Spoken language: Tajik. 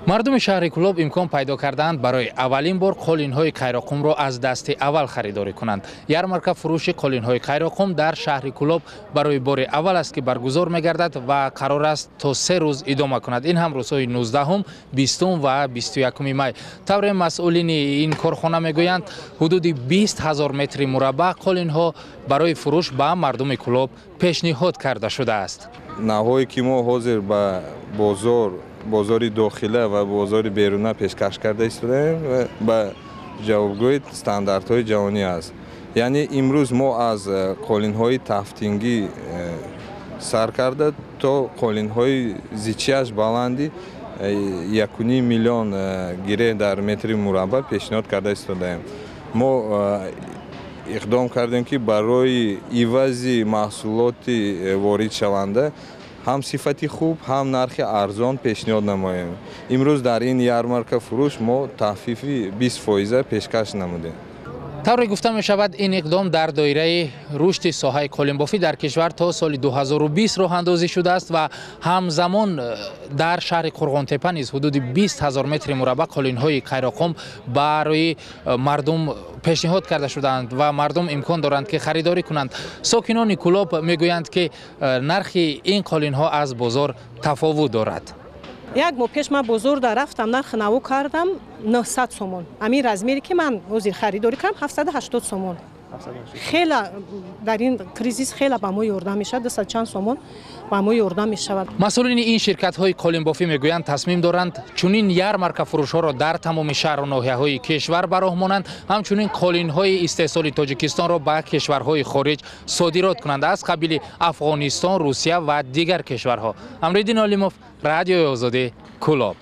Мардуми шаҳри Кӯлоб имкон пайдо кардаанд, барои аввалин бор қолинҳои Қайроққумро аз дасти аввал харидорӣ кунанд. Ярмарка фурӯши қолинҳои Қайроққум дар шаҳри Кӯлоб барои бори аввал аст, ки баргузор мегардад ва қарор аст то 3 рӯз идома кунад. Ин ҳам рӯзҳои 19-ум, 20-ум ва 21-уми май. Тавре масъулини ин корхона мегӯянд, ҳудуди 20 000 метри мураббаъ қолинҳо барои фурӯш ба мардуми Кӯлоб пешниҳод карда шудааст. Навъҳое, ки мо ҳозир ба бозори дохила ва бозори беруна пешкаш карда истодаем, ба ҷавобгӯи стандартҳои ҷаҳонӣ аст. Яъне имрӯз мо аз қолинҳои тафтингӣ сар карда то қолинҳои зичиаш баланди 1,5 миллион гиреҳ дар метри мураббаъ пешниҳод карда истодаем. Мо иқдом кардем, ки барои ивази маҳсулоти воридшаванда ҳам сифати хуб, ҳам нархи арзон пешниҳод намоем. Имрӯз дар ин ярмарка фурӯш мо тахфифи 20 фоиза пешкаш намудем. Тавре гуфта мешавад, ин иқдом дар доираи рушди соҳаи қолинбофӣ дар кишвар то соли 2020 роҳандозӣ шудааст ва ҳамзамон дар шаҳри Қурғонтеппа низ ҳудуди 20 000 метри мураббаъ қолинҳои Қайроққум барои мардум пешниҳод карда шудаанд ва мардум имкон доранд, ки харидорӣ кунанд. Сокинони Кӯлоб мегӯянд, ки нархи ин қолинҳо аз бозор тафовут дорад. Як моҳ пеш ман бозор да рафтам, нархи наво кардам, 900 сомон. Ҳамин размере, ки ман ҳозир харидорӣ кардам, 780 сомон. Хела дар ин кризис хела ба мо ёрдам мешавад, дусад чанд сомон ба мо ёрдам мешавад. Масъулини ин ширкатҳои қолинбофӣ мегӯянд, тасмим доранд чунин ярмарка фурӯшҳоро дар тамоми шаҳру ноҳияҳои кишвар ба роҳ монанд, ҳамчунин қолинҳои истеҳсоли Тоҷикистонро ба кишварҳои хориҷ содирот кунанд, аз қабили Афғонистон, Русия ва дигар кишварҳо. Амриддин Олимов, Радиои Озодӣ, Кӯлоб.